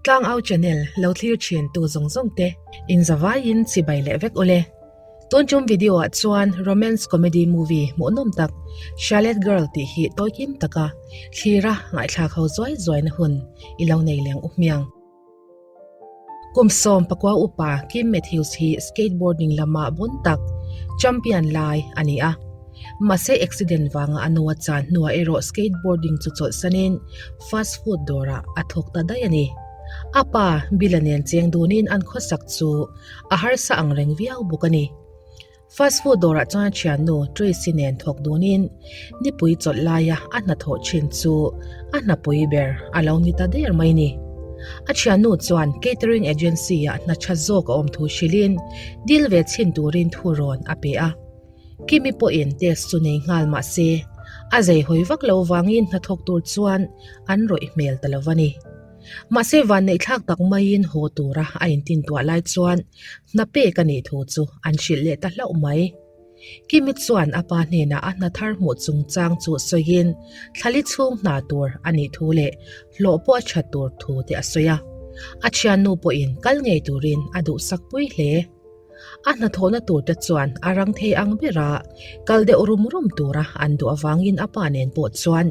Tlangau channel lo thlir thin tu zawng zawng te in zavaiin chibai leh vek ule. Tun tum video ah chuan romance comedy movie hmuhnawm tak Chalet Girl tih hi tawikim taka thlira ngaihthlak ho zuai zuai na hun i lo nei leng u hmiang. Kum 14 upa Kim Matthews hi skateboarding lama bon tak champion lai a ni a. Mahse accident vanga a nu a chan hnuah erawh skateboarding chu chawlhsanin fast food dawrah a thawk ta daih a ni. A pa Bill-a nen cheng dunin an khawsak chu a harsa ang reng viau bawk a ni. Fast food dawrah chuan a thiannu Tracy nen thawk dunin nipui chawlh laia a hnathawh thin chu a hnapui ber a lo ni ta der mai ni. A thiannu chuan catering agency-ah hna tha zawk a awm thu hrilhin dil ve chhin turin thu rawn a pe a. Kimi pawhin test chu nei nghal mah se a zei hawi vak lo vangin hnathawk tur chuan an rawih hmel ta lo va ni. Mahse vanneihthlak tak maiin haw tura a intintuah lai chuan hna pek a nih thu chu an hrilh leh ta hlauh mai. Kimi chuan a pa hnenah a hna thar hmuh chungchang chu sawiin thlali chhung hna tur a nih thu leh hlawh pawh a that tur thu te a sawi a. A thiannu pawhin kal ngei turin a duhsak pui hle. A hnathawhna turte chuan a rang thei ang bera kal deuh rum rum tura an duh avangin a pa nen pawh chuan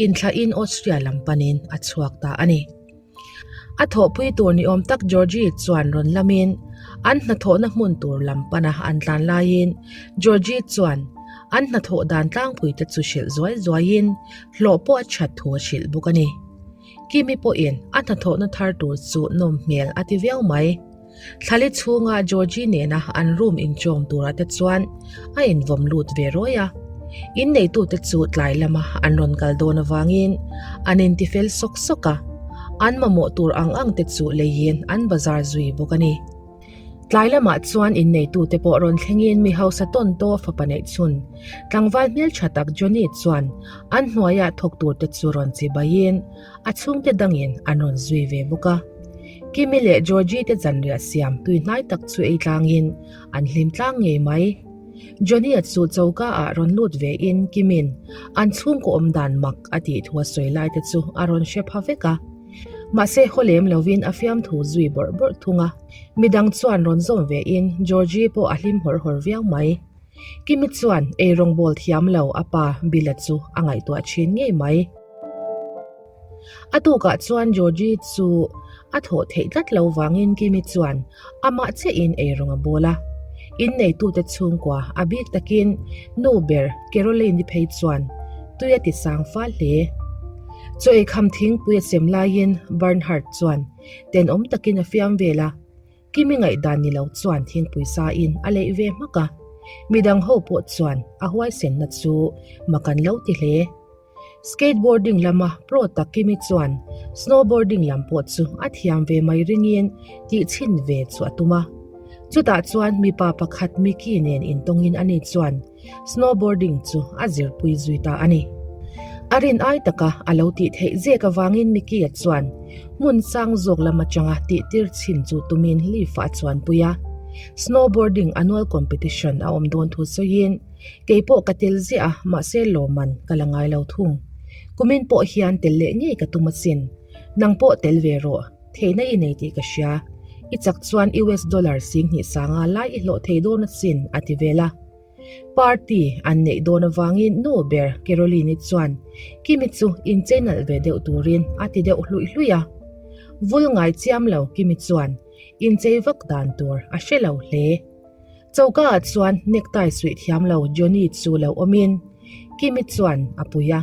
inthlahin Austria lam panin a chhuak ta a ni. A thawhpui tur ni awm tak Georgie chuan rawn lamin an hnathawhna hmun tur lam pana an tlan laiin Georgie chuan an hnathawh dan tlangpuite chu hrilh zuai zuaiin hlawh pawh a that thu a hrilh bawk a ni. Kimi pawhin a hnathawhna thar tur chu nawm hmel a ti viau mai. Thlali chhunga Georgie nena an room inchawm turah te chuan a invawm lut ve rawi a. Inneitute chu tlai lama an rawn kal dawn avangin an intifel sawk sawk a, an mamawh tur ang ang te chu leiin an bazar zui bawk a ni. Tlai lamah chuan inneitute pawh rawn thlengin mi hausa tawn taw fapa neih chhun tlangval hmeltha tak Johnny chuan an hnuaia thawk turte chu rawn chibaiin A chhungte dangin an rawn zui ve bawk a. Kimi leh Georgie te zanriah siam tui hnai tak chu ei tlangin an hlim tlang ngei mai. Johnny-a chu choka ah rawn lut ve in Kimin an chhungkaw awm dan mak a tih thu a sawi lai te chu a rawn hre pha vek a. Mahse haw lem lovin a fiamthu zui bawrh bawrh thung a. Midang chuan rawn zawm ve in Georgie pawh a hlim hawrh hawrh viau mai. Kimi chuan eirawngbawl thiam lo a pa Bill-a chu a ngaihtuah thin ngei mai. A tukah chuan Georgie chu a thawh theih tlat lo vangin Kimi chuan amah chiahin eirawng a bawl a. Inneitute chhungkua a bik takin nu ber Caroline-i phei chuan tui a ti sang fal hle. Chaw eikham thingpui a sem laiin Bernhard chuan tenawm takin a fiam vel a. Kimi ngaihdan ni lo chuan thingpui sa in a leih ve hmak a, midang ho pawh chuan a huaisenna chu mak an lo ti hle. Skateboarding lama pro tak Kimi chuan snowboarding lam pawh chu a thiam ve mai ringin tih chhin ve chu a tum a. Chutah chuan mipa pakhat Mickey nen intawngin ani chuan Snowboarding chu a zirpui zui ta a ni. A rin ai taka a lo tih theih zek avangin Mickey-a chuan hmun sang zawk lam atanga tihtir chhin chu tumin lift-ah a chuanpui a. Snowboarding annual competition a awm dawn thu sawiin, Kei pawh ka tel ziah a, mahse lawmman ka la ngai lo thung. Kumin pawh hian tel leh ngei ka tum asin. Nang pawh tel ve rawh. Theihna i nei tih ka hria. I chak chuan US dollar 20 sanga lai i hlawh thei dawn asin, a ti vel a. Party an neih dawn avangin nu ber Caroline-i chuan Kimi chu inchei nalh ve deuh turin a ti deuh hluih hluih a. Vul ngai chiam lo Kimi chuan inchei vak dan tur a hre lo hle. Choka ah chuan necktie suih thiam lo Johnny chu lo awmin Kimi chuan a pui a.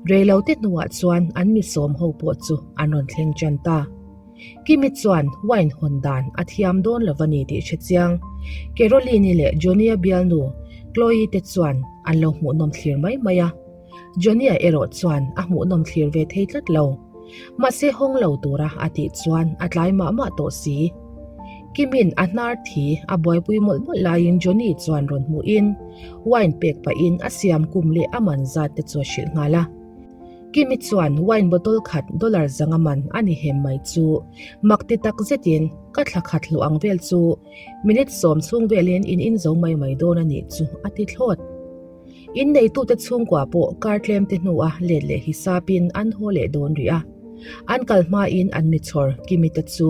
Reilote hnuah chuan an mi sawm ho pawh chu an rawn thleng tan ta. Kimi chuan wine hawn dan a thiam dawn lo a ni tih hre chiang. Caroline-i leh Johnny-a bialnu Chloe te chuan an lo hmuhnawm thlir mai mai a. Johnny-a erawh chuan a hmuhnawm thlir ve thei tlat lo. Mahse hawng lo tura a tih chuan a tlai mah mah tawh si. Kimin a hnar thi a buaipui mawlh mawlh laiin Johnny chuan rawn hmuhin wine pek pahin a siam kum leh a man zat te chu a hrilh nghal a. Kimi chuan wine bottle khat dollar zanga man a ni hem mai chu mak ti tak zetin ka thla khat hluh ang vel chu minute sawm chhung velin in in zo mai mai dawn a nih chu a ti thlawt. Inneitute chhungkua pawh kar tlem te hnua let leh hisapin an haw leh dawn rih a. An kal hmain an mi chhawr Kimi te chu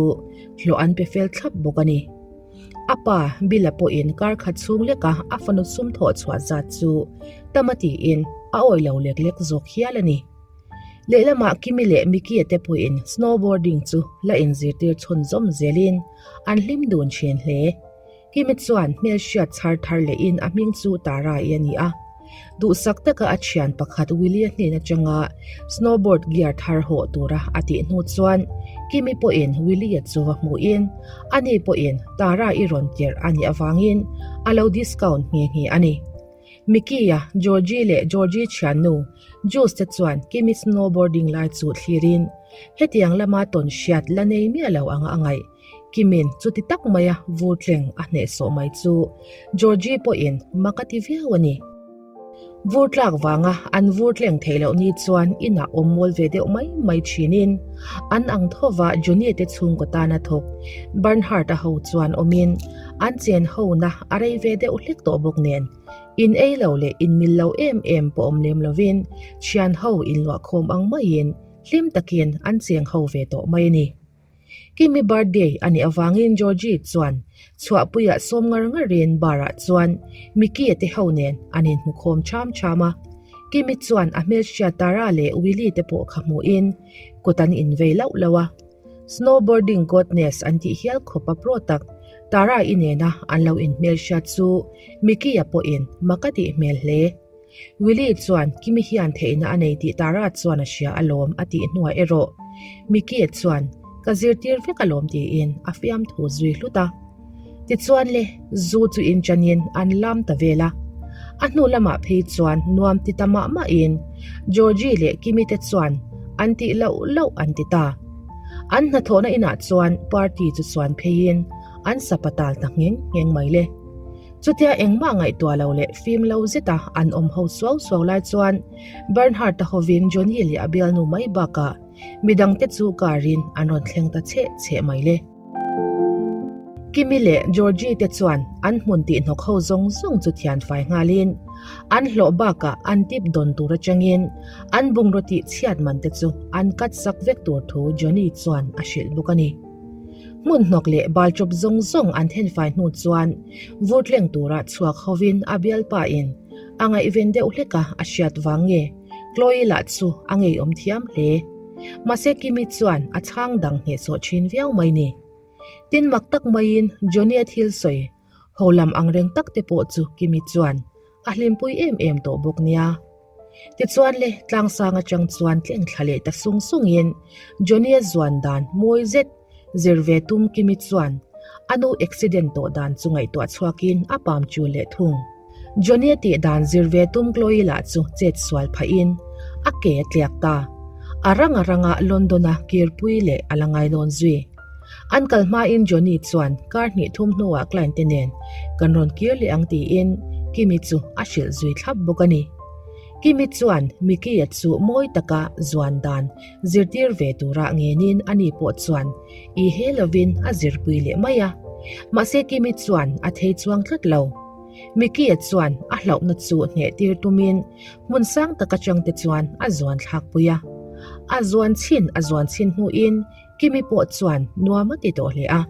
hlawh an pe fel thlap bawk a ni. A pa Bill-a pawhin kar khat chhung leka a fanu sum thawh chhuah zat chu tama tiin a awih lo lek lek zawk hial a ni. Lehlamah Kimi leh Mickey-a te pawhin snowboarding chu la inzirtir chhunzawm zelin an hlim dun thin hle. Kimi chuan hmelhriat chhar thar lehin a hming chu Tara-i a ni a. Duhsak taka a thian pakhat Willie-a hnen atanga snowboard gear thar hawh tura a tih hnu chuan Kimi pawhin Willie-a chu va hmuhin ani pawhin Tara-i rawn tirh a nih avangin a lo discount nghe nghe a ni. Mickey-a, Georgie leh Georgie thiannu Jules te chuan Kimi snowboarding lai chu thlirin hetiang lama tawn hriat la nei miah lo anga a ngaih. Kimin chuti tak maia vur tleng a hnehsawh mai chu Georgie pawhin mak a ti viau a ni. Vur tlak vanga an vur tleng theih loh ni chuan inah awm mawl ve deuh mai mai thinin an ang thova Johnny te chhungkaw tana thawk Bernhard-a ho chuan awmin an chen hona a rei ve deuh hlek tawh bawk nen in ei lo leh in mil lo em em pawh awm lem lovin thian ho inluahkhawm ang maiin hlim takin an cheng ho ve tawh mai a ni. Kimi birthday a nih avangin Georgie chuan chhuahpuiah sawm ngar ngarin bar-ah chuan Mickey-a te ho nen an inhmukhawm cham cham a. Kimi chuan a hmelhriat Tara leh Willie te pawh kha hmuhin kut an invei lauh lauh a. Snowboarding godness an tih hial khawp a pro tak Tara-i nena an lo inhmelhriat chu Mickey-a pawhin mak a tih hmel hle. Willie chuan Kimi hian theihna a nei tih Tara chuan a hria alawm a tih hnuah erawh Mickey chuan ka zirtir vek alawm tiin a fiamthu zui hlut a. Tichuan le, zu chu inchanin an lam ta vel a. A hnu lamah phei chuan nuam ti ta mah mahin Georgie leh Kimi te chuan an tih loh loh an ti ta. An hnathawhna inah chuan party chu chuan pheiin an sapatal ta ngheng ngheng mai le. Chutia engmah ngaihtuah lo leh fim lo zeta an awm ho suau suau lai chuan Bernhard-a hovin Johnny leh a bialnu mai bakah midangte chu car-in an rawn thleng ta cheh cheh mai le. Kimi leh Georgie te chuan an hmun tihhnawk ho zawng zawng chu thian fai nghalin an hlawh bakah an tip dawn tur atangin an bungraw tih chhiat man te chu an cut sak vek tur thu Johnny chuan a hrilh bawk a ni. Hmun hnawk leh bal chawp zawng zawng an thenfai hnu chuan vurtleng tura chhuak hovin a bialpa in a ngaihven deuh hlek a a hriat vang nge Chloe lah chu a ngeiawm thiam hle. Mahse Kimi chuan a chhang dang hnehsawh thin viau mai ni. Tin mak tak maiin Johnny-a thil sawi ho lam angreng tak te pawh chu Kimi chuan a hlimpui em em tawh bawk nia. Tichuan le, tlangsang atang chuan tleng thla leh ta sung sungin Johnny-a zuan dan mawi zet zir ve tum Kimi chuan a nu accident tawh dan chu ngaihtuah chhuakin a pam chul leh thung. Johnny-a tih dan zir ve tum Chloe lah chu chet sual phahin a ke a tliak ta. A rang a ranga London-a kirpui leh a la ngai dawn zui. An kal hmain Johnny chuan kar hnih thum hnuah client te nen kan rawn kir leh ang tiin Kimi chu a hrilh zui thlap bawk a ni. Kimi chuan Mickey-a chu mawi taka zuan dan zirtir ve tura ngenin ani pawh chuan i he lovin a zirpui leh mai a. Mahse Kimi chuan a thei chuang tlat lo. Mickey-a chuan a hlauhna chu hneh tir tumin hmun sang tak atang te chuan a zuan thlakpui a. A zuan chhin a zuan chhin hnuin Kimi pawh chuan nuam a ti tawh hle a.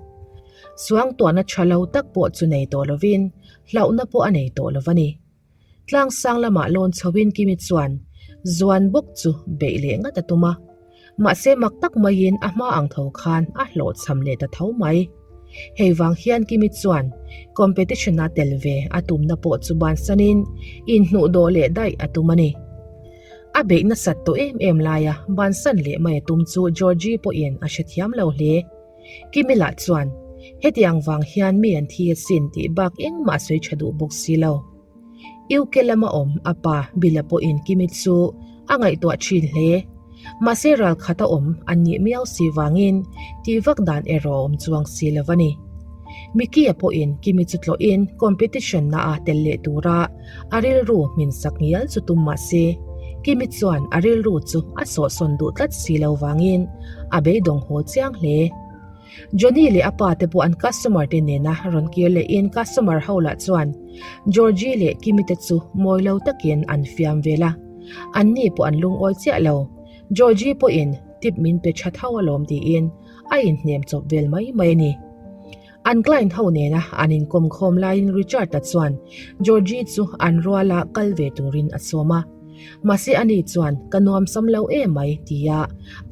Suangtuahna tha lo tak pawh chu nei tawh lovin hlauhna pawh a nei tawh lo a ni. Tlangsang lamah lawn chhoin Kimi chuan zuan bawk chu beih leh ngat a tum a. Mahse mak tak maiin a hma ang tho khan a hlawhchham leh ta tho mai. Hei vang hian Kimi chuan competition-a tel ve a tumna pawh chu bansanin inhnuhdawh leh daih a tum a ni. A beih nasat tawh em em laia bansan leh mai a tum chu Georgie pawhin a hrethiam lo hle. Kimi lah chuan, Hetiang vang hian mi an thi asin tih bak engmah a sawi tha duh bawk si lo. UK lama awm a pa Bill-a pawhin Kimi chu a ngaihtuah thin hle. Mahse ral khat a awm an nih miau si vangin tih vak dan erawh a awm chuang si lo a ni. Mickey-a pawhin Kimi chu tlawhin competition na a tel leh tura a rilru hmin sak ngial chu tum mah se, Kimi chuan a rilru chu a sawhsawn duh tlat si lo vangin a beidawng haw chiang hle. Johnny leh a pa te pawh an customer te nena rawn kir lehin customer ho lah chuan Georgie leh Kimi te chu mawi lo takin an fiam vel a, anni pawh an lungawi chiah lo. Georgie pawhin. Tip min pe tha tho alawm tiin a inhnem chawp vel mai mai a ni. An client ho nena an inkawm khawm laiin Richard-a chuan Georgie chu an ruala kal ve turin a sawm a. Mahse ani chuan ka nuamsam lo em mai tia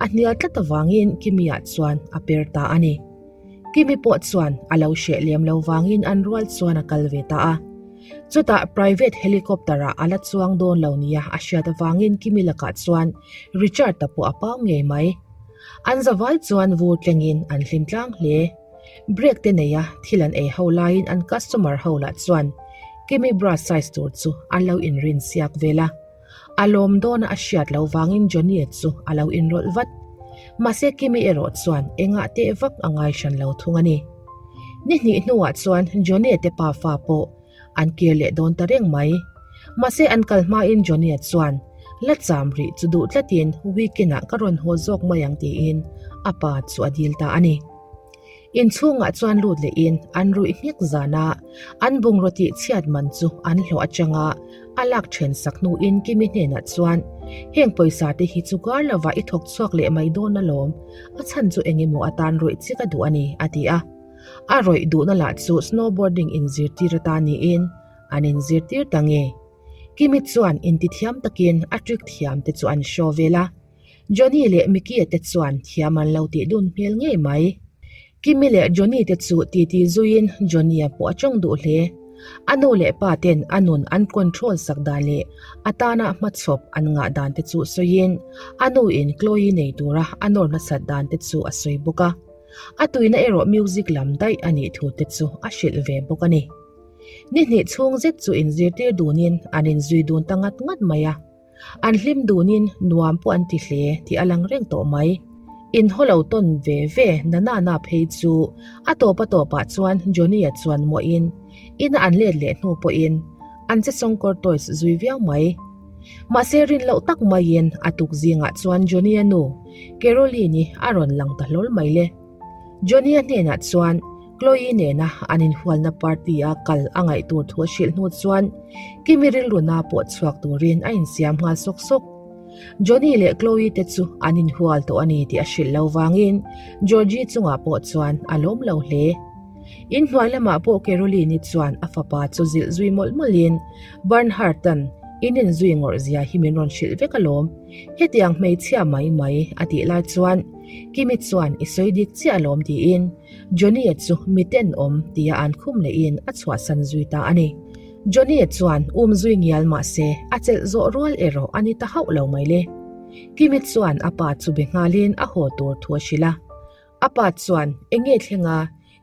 a hnial tlat avangin Kimi-ah chuan a per ta a ni. Kimi pawh chuan a lo hreh lem lo vangin an rual chuan a kal ve ta a. Chutah private helicopter-ah a la chuang dawn lo nia a hriat avangin Kimi lakah chuan Richard-a pawh a pau ngei mai. An zavai chuan vur tlengin an hlim tlang hle. Break te neia thil an ei ho laiin an customer ho lah chuan Kimi bra size tur chu an lo inrin siak vel a. A lawm dawna a hriat lo vangin Johnny-a chu a lo inrawlh vat. Mahse Kimi erawh chuan engah teh vak a ngai hran lo thung a ni. Ni hnih hnuah chuan Johnny-a te pafa pawh an kir leh dawn ta reng mai. Mahse an kal hmain Johnny-a chuan la cham rih chu duh tlatin weekend-ah ka rawn haw zawk mai ang tiin a pa chu a dil ta a ni. Inchhungah chuan lut lehin an ruih nghek zana an bungraw tih chhiat man chu an hlawh atanga a lak then sak hnuin Kimi hnenah chuan heng pawisa te hi chu kar lovah i thawk chhuak leh mai dawn alawm, a chhan chu eng emaw atan rawih che ka duh a ni a ti a. A rawih duhna lah chu snowboarding inzirtir atan niin an inzirtir ta nge. Kimi chuan intithiam takin a trick thiam te chu an show vel a. Johnny leh Mickey-a te chuan thiam an lo tih dun hmel ngei mai. Kimi leh Johnny te chu titi zuiin Johnny-a pawh a tawng duh hle. A nu leh pa ten a nun an control sak dan leh a tana hmachhawp an ngah dan te chu sawiin a nu in Chloe nei tura a nawr nasat dan te chu a sawi bawk a. A tuina erawh music lam daih a nih thu te chu a hrilh ve bawk a ni. Ni hnih chhung zet chu inzirtir dunin an inzui dun ta ngat ngat mai a. An hlim dunin nuam pawh an ti hle tih a lang reng tawh mai. In haw lo tawn ve ve na na na phei chu a tawp a tawpah chuan Johnny-a chuan muahin ina an let leh hnu pawhin an che sawngkawr toys zui viau mai. Mahse rin loh tak maiin a tuk zingah chuan Johnny-a nu Caroline-i a rawn lang ta hlawl mai le. Johnny-a hnenah chuan Chloe nena an inhualna party-a kal a ngaih tur thu a hrilh hnu chuan Kimi rilruna pawh chhuak turin a insiam nghal sawk sawk. Johnny leh Chloe te chu an inhual tawh a ni tih a hrilh lo vangin Georgie chungah pawh chuan a lawm lo hle. Inhnuai lamah pawh Caroline-i chuan a fapa chu zilh zui mawlh mawlhin Bernhardt-a'n in inzui ngawrh zia hi min rawn hrilh vek alawm, hetiang hmeichhia mai mai a tih lai chuan Kimi chuan i sawi dik chiah alawm tiin Johnny-a chu mi tenawm tia an khum lehin a chhuahsan zui ta a ni. Johnny-a chuan um zui ngial mah se a chelh zawh rual erawh a ni ta hauh lo mai le. Kimi chuan a pa chu be nghalin a haw tur thu a hrilh a. A pa chuan eng nge thleng a,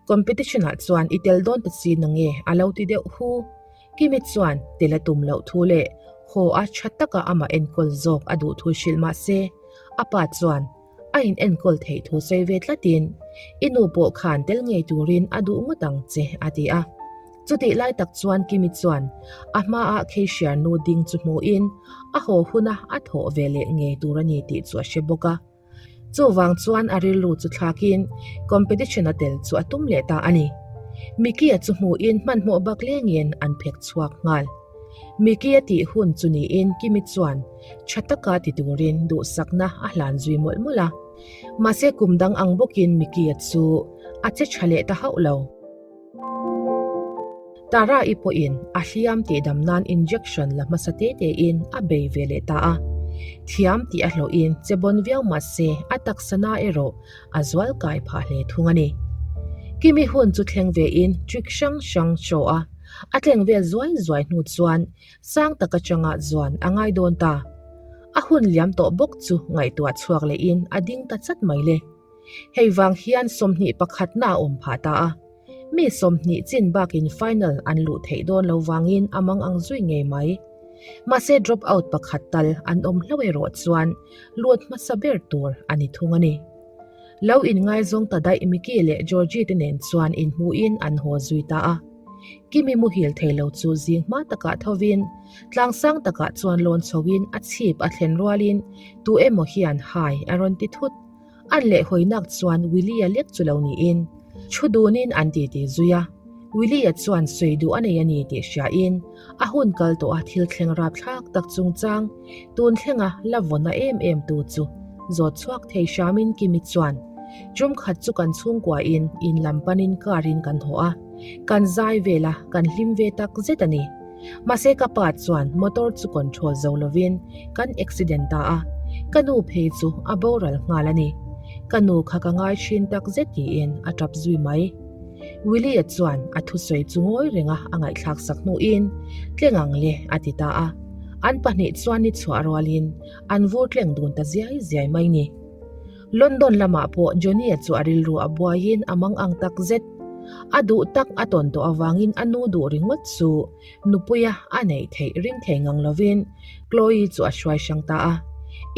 competition-ah chuan i tel dawn ta si nange a lo ti deuh hu. Kimi chuan tel a tum loh thu leh haw a tha taka amah enkawl zawk a duh thu hrilh mah se a pa chuan a in enkawl theih thu sawi ve tlatin i nu pawh khan tel ngei turin a duh ngawt ang che a ti a. Chutih lai tak chuan Kimi chuan a hmaah Kheihriar nu ding chu hmuhin a haw huna a thawh ve leh ngei tur a ni tih chu a hre bawk a. Chuvang chuan a rilru chu thlakin competition a tel chu a tum leh ta a ni. Mickey-a chu hmuhin hmanhmawh bak lengin an phek chhuak nghal. Mickey-a tih hun chu niin Kimi chuan tha taka ti turin duhsakna a hlan zui mawlh mawlh a. Mahse kum dang ang bawkin Mickey-a chu a che tha leh ta hauh lo. Tara-i pawhin a hliam tihdam nan injection la hmasa te tein a bei ve leh ta a. Thiam tih a hlawhin che bawn viau mah se a taksa na erawh a zual kai phah hle thung a ni. Kimi hun chu thleng vein trick hrang hrang show a, a tleng vel zuai zuai hnu chuan sang tak atanga zuan a ngai dawn ta. A hun liam tawh bawk chu ngaihtuah chhuak lehin a ding ta chat mai le. Hei vang hian 21 na a awm phah ta a, mi 20 chin bakin final an luh theih dawn lo vangin a mang ang zui ngei mai. Mahse drop out pakhat tal an awm hlauh erawh chuan lut hmasa ber tur a ni thung a ni. Lo inngaizawng ta daih Mickey leh Georgie te nen chuan inhmuhin an haw zui ta a. Kimi muhil thei lo chu zing hma takah thovin tlangsang takah chuan lawn chhoin a chhip a thlen rualin tu emaw hian hai a rawn ti thut. An leh hawinak chuan Willie-a lek chu lo niin thu dunin an titi zui a. Willie-a chuan sawi duh a nei a ni tih hriain a hun kal tawh a thil thleng rapthlak tak chungchang tun thlenga la vawna em em tu chu Zawt chhuak thei hramin Kimi chuan, Tum khat chu kan chhungkuain in lam panin car in kan haw a, kan zai vel a, kan hlim ve tak zet a ni. Mahse ka pa chuan motor chu control zo lovin kan accident ta a, ka nu phei chu a boral nghal a ni. Ka nu kha ka ngai thin tak zet tiin a tap zui mai. Willie-a chuan a thusawi chu ngawi renga a ngaihthlak sak hnuin, Tleng ang le a ti ta a. An pahnih chuan ni chhuah rualin an vur tleng dun ta ziai ziai mai ni. London lamah pawh Johnny-a chu a rilru a buaiin a mang ang tak zet. A duh tak a tawn tawh avangin a nu duh ringawt chu nupuia a neih theih ring thei ngang lovin Chloe chu a hruai hrang ta a.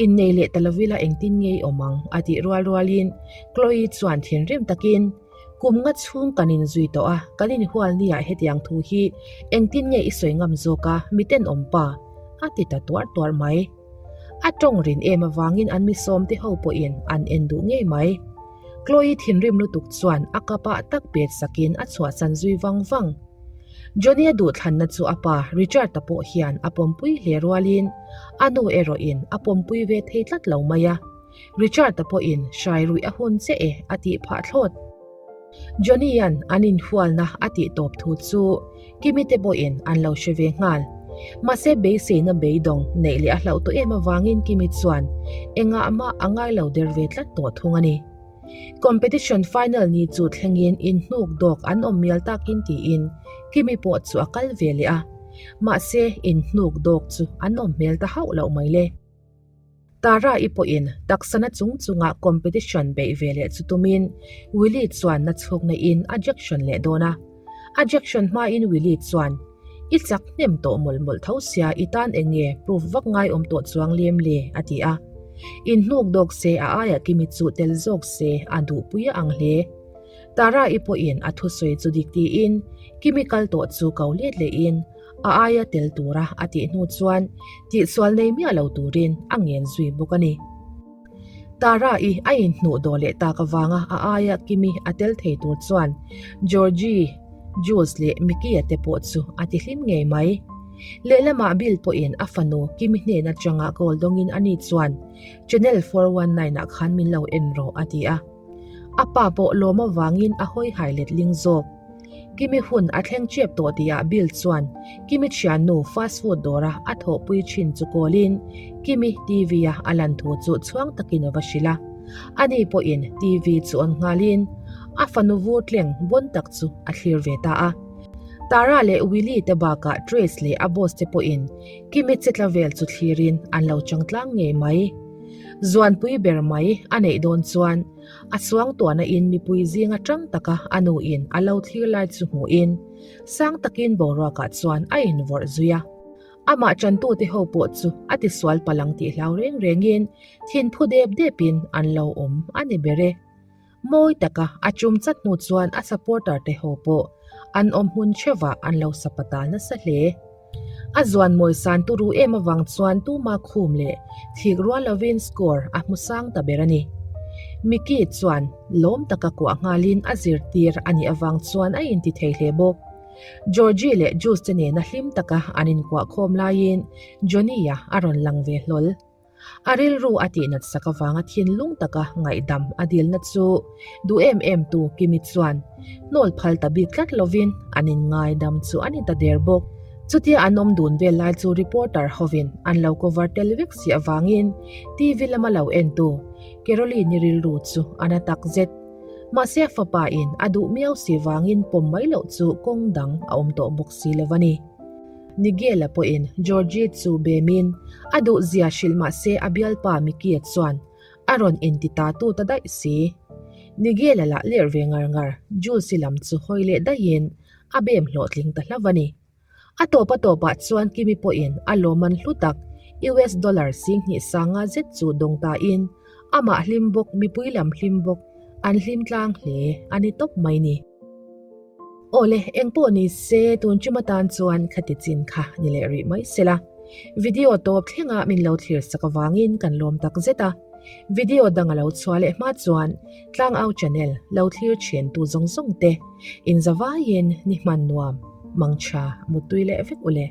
Innei leh ta lovila engtin nge i awm ang a tih rual rualin Chloe chuan thinrim takin, Kum nga chhung kan inzui tawh a, kan inhual nia hetiang thu hi engtin nge i sawi ngam zawk a, mi tenawm pa? a ti ta tuar tuar mai. A tawng rin em avangin an mi sawmte ho pawhin an en duh ngei mai. Chloe thinrim lutuk chuan a kapah tak pet sakin a chhuahsan zui vang vang. Johnny-a duhthlanna chu a pa Richard-a pawh hian a pawmpui hle rualin a nu erawhin a pawmpui ve thei tlat lo mai a. Richard-a pawhin hrai ruih a hun che e a tih phah thlawt. Johnny-a'n an inhualna a tih tawp thu chu Kimi te pawhin an lo hre ve nghal. Mahse beiseina beidawng neih leh a hlauh tawh em avangin Kimi chuan engah mah a ngai lo der ve tlat tawh thung a ni. Competition final ni chu thlengin inhnuk dawk an awm mial takin tiin Kimi pawh chu a kal ve leh a. Mahse inhnuk dawk chu an awm hmel ta hauh loh mai le. Tara-i pawhin taksana chung chunga competition beih ve leh chu tumin Willie chuan na chhukna in a jection leh dawn a. A jection hmain Willie chuan, I chak hnem tawh mawlh mawlh tho sia i tan eng nge proof vak ngai awm tawh chuang lem le a ti a. Inhnuk dawk se a aia Kimi chu tel zawk se a duhpui a ang hle. Tara-i pawhin a thusawi chu dik tiin Kimi kal tawh chu ko let lehin a aia tel tura a tih hnu chuan tihsual nei miah lo turin a ngen zui bawk a ni. Tara-i a inhnuh dawh leh tak avanga a aia Kimi a tel thei tur chuan Georgie, Jules leh Mickey-a te pawh chu a ti hlim ngei mai. Lehlamah Bill pawhin a fanu Kimi hnen atanga call dawngin ani chuan Channel 419 ah khan min lo en rawh a ti a. A pa pawh lawm avangin a hawi hai letling zawk. Kimi hun a thleng chep tawh tihah Bill chuan Kimi thiannu fast food dawra a thawhpui thin chu kawlin Kimi TV-a a lan thu chu chhuang takin a va hrilh a. Ani pawhin TV chu on nghalin a fanu vur tleng bawn tak chu a thlir ve ta a. Tara leh Willie te bakah Trace leh a boss te pawhin Kimi chetla vel chu thlirin an lo chang tlang ngei mai. Zuanpui ber mai a neih dawn chuan a suangtuahna in mipui zinga tang taka a nu in a lo thlir lai chu hmuh in sang takin boruak ah chuan a in vawrh zui a. Amah tantu te ho pawh chu a tisual palang tih hlau reng reng in thinphu dep dep in an lo awm a ni ber e. Mawi taka a chum chat hnu chuan a supporter te ho pawh an awm hmun theuhah an lo sapa ta nasa hle. A zuan mawi san turu em avang chuan tuma khum leh thik rual lovin score a hmu sang ta ber a ni. Mickey chuan lawm taka kuah nghalin a zirtir a nih avang chuan a inti thei hle bawk. Georgie leh Jules te nena hlim taka an inkuah khawm laiin Johnny-a a rawn lang ve hlawl. A rilru a tihnat sak avanga thinlung taka ngaihdam a dilna chu duh em em tu Kimi chuan hnawl phal ta bik tlat lovin an inngaidam chu a ni ta der bawk. Chutia an awm dun vel lai chu reporter hovin an lo cover tel vek si avangin TV lama lo entu Caroline-i rilru chu a na tak zet. Mahse a fapa in a duh miau si vangin pawm mai loh chu kawng dang a awm tawh bawk si lo a ni. Nigel-a pawhin Georgie chu bemin a duhzia hrilh mah se a bialpa Mickey-a chuan a rawn inti ta tu ta daih si. Nigel-a lah ler ve ngar ngar Jules-i lam chu hawi leh daihin a bem hlawhtling ta hlauh a ni. A tawp a tawpah chuan Kimi pawhin a lawmman hlu tak US dollar 20 sanga zet chu dawng tain amah hlim bawk mipui lam hlim bawk an hlim tlang hle a ni tawp mai ni. Awle, engpawh ni se tun chum atan chuan khati chin kha ni leh rih mai sela. Video tawp thlenga min lo thlir sak avangin kan lawm tak zet a. Video dang a lo chhuah leh hma chuan Tlangau channel lo thlir thian tu zawng zawng te inzavaiin ni hman nuam, mangtha, muttui leh vek ule.